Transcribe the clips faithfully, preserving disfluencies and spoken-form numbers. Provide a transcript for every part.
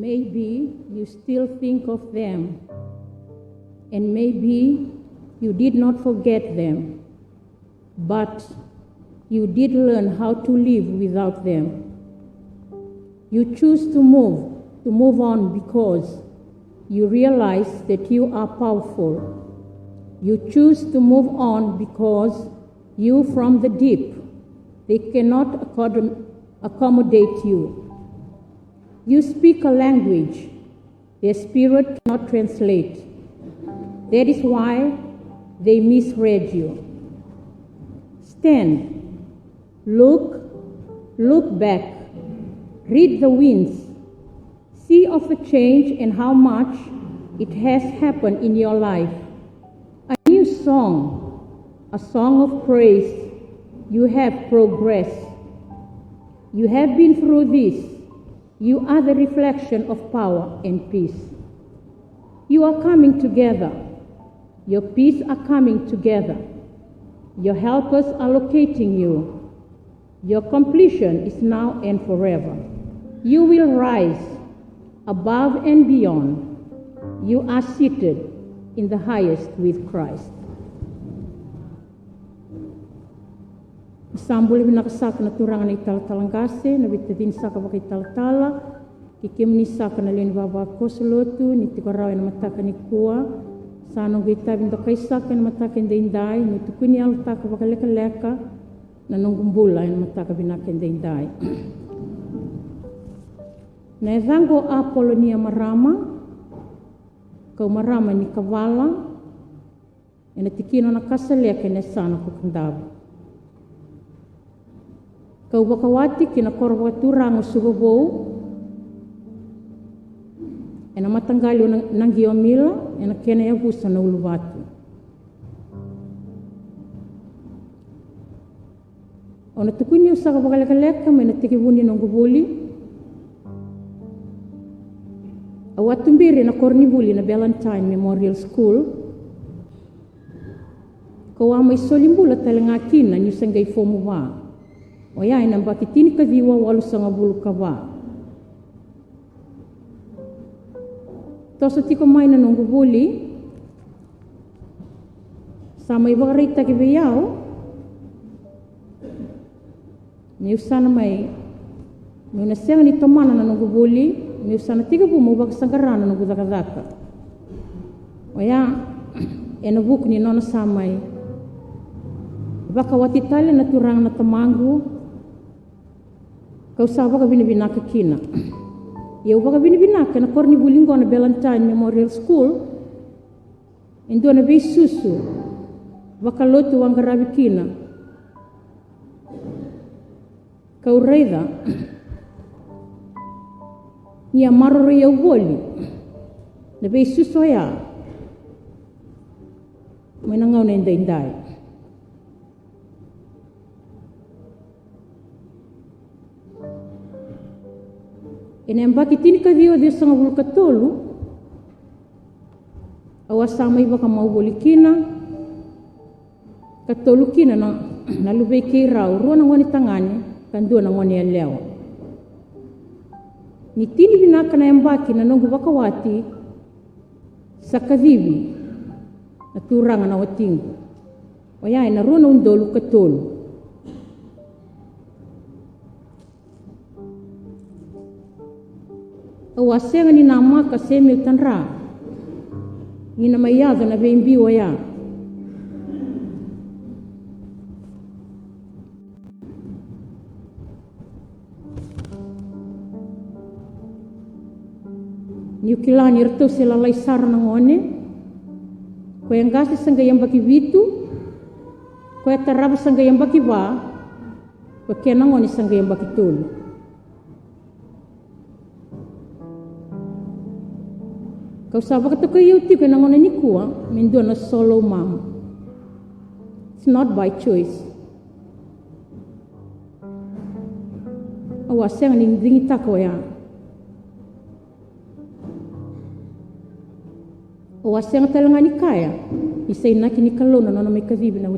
Maybe you still think of them, and maybe you did not forget them, but you did learn how to live without them. You choose to move, to move on because you realize that you are powerful. You choose to move on because you from the deep. They cannot accom-, accommodate you. You speak a language their spirit cannot translate. That is why they misread you. Stand, look, look back, read the winds, see of the change and how much it has happened in your life. A new song, a song of praise. You have progressed. You have been through this. You are the reflection of power and peace. You are coming together. Your peace are coming together. Your helpers are locating you. Your completion is now and forever. You will rise above and beyond. You are seated in the highest with Christ. Sa bula vinaka saka na turaga na italatala qase, na veitacini saka vakaitalatala, kei kemuni saka na lewe ni vavakoso lotu ni tiko rawa ena mataka nikua. Sa noqu itavi dokai saka ena mataka edaidai meu tukuni yalotaka vakalekaleka na noqu bula ena mataka vinaka edaidai. Na yacaqu o Apolonia Marama, kau marama ni Kavala, ena tikina o Nakasaleka ena yasana ko Kadavu. Kau vakawati ki na koro vakaturaga o Suva Vou, ena mataqali o Na-, Naqiomila, ena kena yavusa na Uluvatu. Au na tukuni au saka vakalekaleka mai na tekivu ni noqu vuli. Au a tuberi ena koronivuli na Valentine Memorial School. Kau a mai soli bula tale ga kina niu se qai fomu va. Oya ena yabaki tinikaciwa walusagavulu ka va. Toso tiko mai na noqu vuli, sa mai vakaraitaki vei au niu sa na mai, meu na sega ni tomana na noqu vuli, meu sa na tekivu meu vakasaqara na noqu cakacaka. Oya ena vuku ni nona sa mai vakawati tale na turaga na tamaqu, kau sa vakavinavinaka kina. Ia au vakavinavinaka ena koronivuli qo na Valentine Memorial School, e dua na veisusu vakalotu au a qaravi kina. Kau raica ni a maroroi au voli na veisusu oya mai na gauna edaidai. Ena yabaki tinikaciwa ciwasagavulu ka tolu, au a sa mai vakamau voli kina, ka tolu kina na, na luvei keirau, rua na gone tagane ka dua na gone yalewa. Ni tini vinaka na yabaki na noqu vakawati, sa kacivi na turaga na watiqu. Oya ena rua na udolu ka tolu. Au a sega ni namaka se meu tadra ni na mai yaco na veibiu oya. Niu kila ni ratou se lalai sara na gone, koya qase sa qai yabaki vitu, koya tarava sa qai yabaki va, koya kena gone sa qai yabaki tolu. Kau sa vakatokai au tiko ena gauna nikua me dua na solo mom. It's not by choice. Au a sega ni digitaka oya. Au a sega tale ga ni kaya ni sa inaki ni Kalou na nona mai kacivi na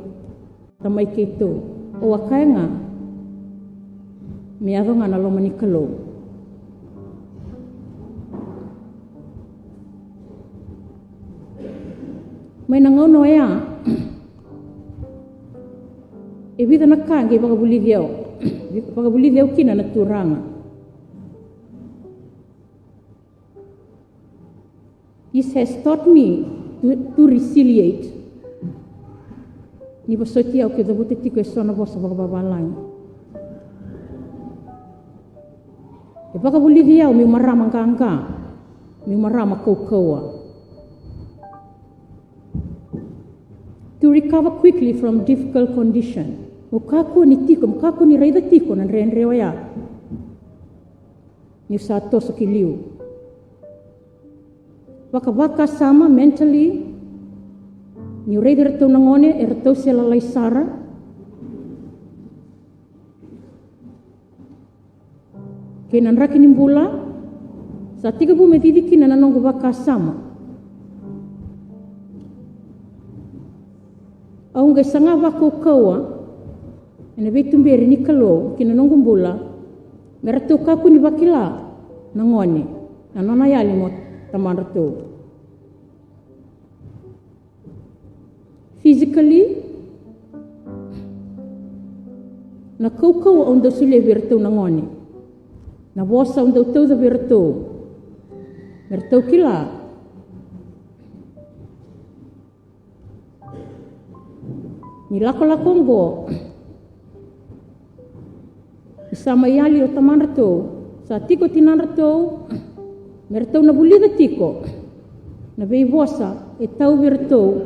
tamai keitou. Au a kaya ga me yaco ga na loma ni Kalou. Mai na gauna oya, e vica na ka qai vakavulici au, vakavulici au kina na Turaga. This has taught me to, to resiliate. Ni vosoti au ke cavuta tiko e so na vosa vakavavalagi. E vakavulici au meu marama qaqa, meu marama kaukauwa. To recover quickly from difficult condition. Mo kakua ni tiko, mo kakua ni raica tiko na dredre oya niu sa toso ki liu. Vakavakasama, mentally, niu raici iratou na gone, eratou se lalai sara. Kei na draki ni bula, sa tekivu me cici kina na noqu vakasama. Au qai saga vakaukauwa ena veituberi ni Kalou ki na noqu bula, me ratou kakua ni vakila na gone na nona yali mo tamadratou. Physically, na kaukauwa au dau solia vei iratou na gone, na vosa au dau tauca vei iratou, me ratou kila ni lakolako oqo, ni sa mai yali o tamadratou, sa tiko tinadratou, me ratou na vulica tiko na veivosa e tau vei iratou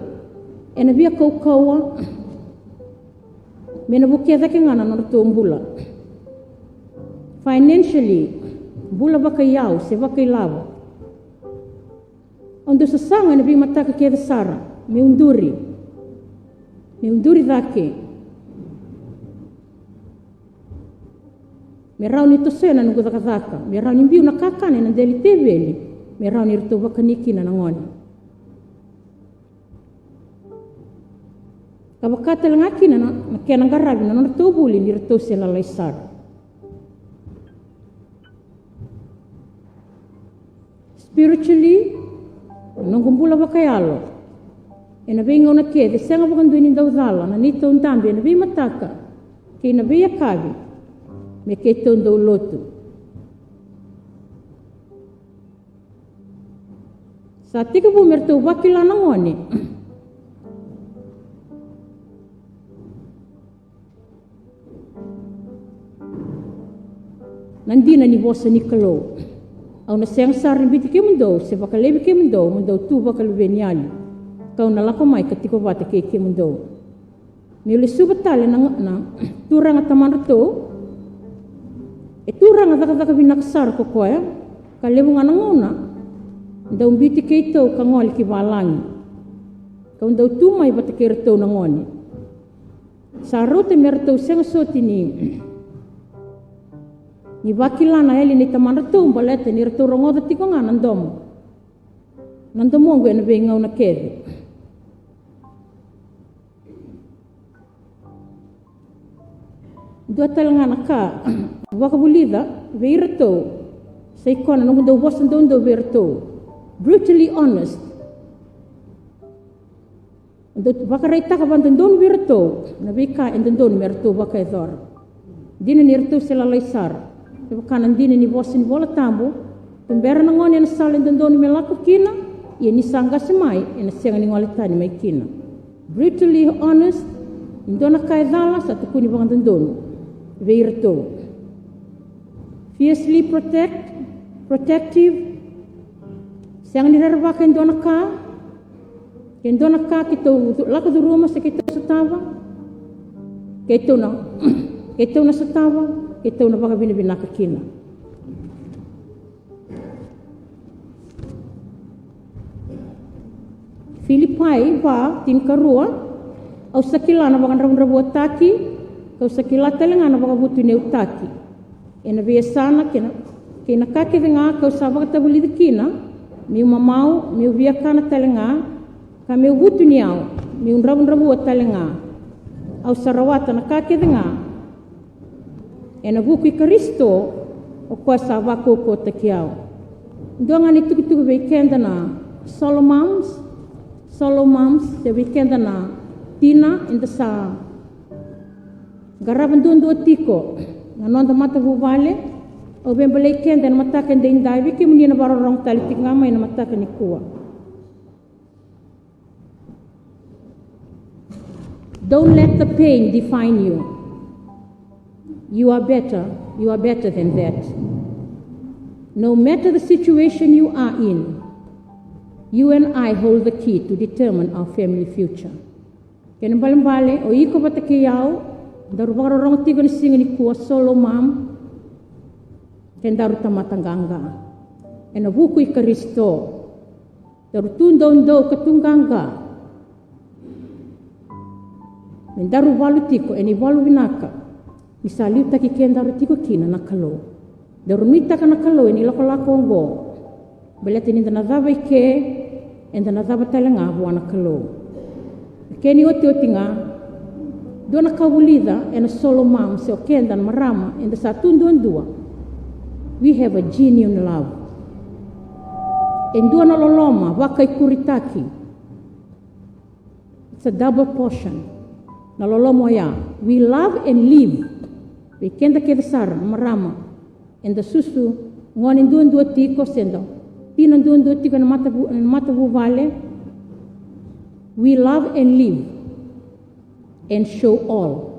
ena via kaukauwa, me na vukea cake ga na nodratou bula. Financially, bula vakaiyau se vakailavo. Au dau sasaga ena veimataka kece sara meu duri, meu duri cake, me rawa ni tosoya na noqu cakacaka, me rawa ni biu na kakana ena dela ni teveli, me rawa ni ratou vakani kina na gone. Ka vaka tale ga kina na, na kena qaravi na nodratou vuli ni ratou se lalai sara. Spiritually, na noqu bula vakayalo ena veigauna kece, sega vakadua ni dau cala na neitou dabe ena veimataka kei na veiyakavi me keitou dau lotu. Sa tekivu me ratou vakila na gone na dina ni vosa ni Kalou. Au na sega sara ni biuti kemudou se vakalevi kemudou mo dou tu vakaluveniyali, kau na lako mai ka tiko vata kei kemudou. Meu lesuva tale na, na turaga tamadratou. E turaga cakacaka vinaka sara ko koya, ka levu ga na gauna dau biuti keitou ka gole ki valagi, kau dau tu mai vata kei iratou na gone. Sa rauta me ratou sega soti ni, ni vakila na yali nei tamadratou baleta ni ratou rogoca tiko ga na domo, na domoqu ena veigauna kece. Dua tale ga na ka vakavulica vei iratou, sa i koya na noqu dau vosa doudou vei iratou. Brutally honest. Dau vakaraitaka vakadodonu vei iratou na veika e dodonu me ratou vakayacora. Dina ni ratou se lalai sara, me vaka na dina ni vosa ni Vola Tabu: Tubera na gone ena sala e dodonu me lako kina, ia ni sa qase mai ena sega ni gole tani mai kina. Brutally honest. E dua na ka e cala, sa tukuni vakadodonu vei iratou. Fiercely protect, protective. Sega ni rerevaka e dua na ka. Ke dua na ka keitou cu-, lako curuma se keitou sotava, keitou na, keitou na sotava, keitou na vakavinavinaka kina. Filipai va, tinikarua: Au sa kila na vakadravudravuataki, kau sa kila tale ga na vakavutuniyautaki. Ena veiyasana kei na, kei na ka kece ga kau sa vakatavulici kina, meu mamau, meu viakana tale ga, ka meu vutuniyau, meu dravudravua tale ga. Au sa rawata na ka kece ga ena vuku i Karisito, o koya sa vakaukauwataki au. Dua ga na itukutuku vei keda na solo moms, solo moms, se vei keda na tina eda sa qarava duadua tiko na noda matavuvale. Au veibalei keda ena mataka edaidai, vei kemuni na vakarorogo tale tiko ga mai ena mataka nikua. Don't let the pain define you. You are better. You are better than that. No matter the situation you are in, you and I hold the key to determine our family future. Kena ibalebale, o iko vata kei au, daru vakarorogo tiko ena siga nikua, solo mom, ke daru tamata qaqa ena vuku i Karisito. Daru tu doudou ka tu qaqa me daru valu tiko ena ivalu vinaka ni sa liutaki kedaru tiko kina na Kalou. Daru nuitaka na Kalou ena ilakolako oqo, baleta ni da na cava i ke, eda na cava tale ga vua na Kalou. Na kena iotioti ga, dua na ka vulica ena solo mom se o keda na marama eda sa tu duadua. We have a genuine love. E dua na loloma vakaikuritaki. It's a double portion. Na loloma oya, we love and live. Vei keda kece sara na marama eda susu gone duadua tiko, se da tina duadua tiko ena matavu, ena matavuvale. We love and live and show all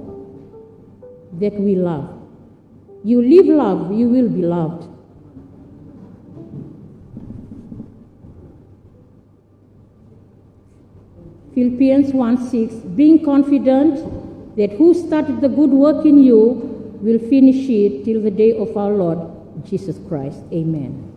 that we love. You live love, you will be loved. Philippians one six, being confident that who started the good work in you will finish it till the day of our Lord Jesus Christ. Amen.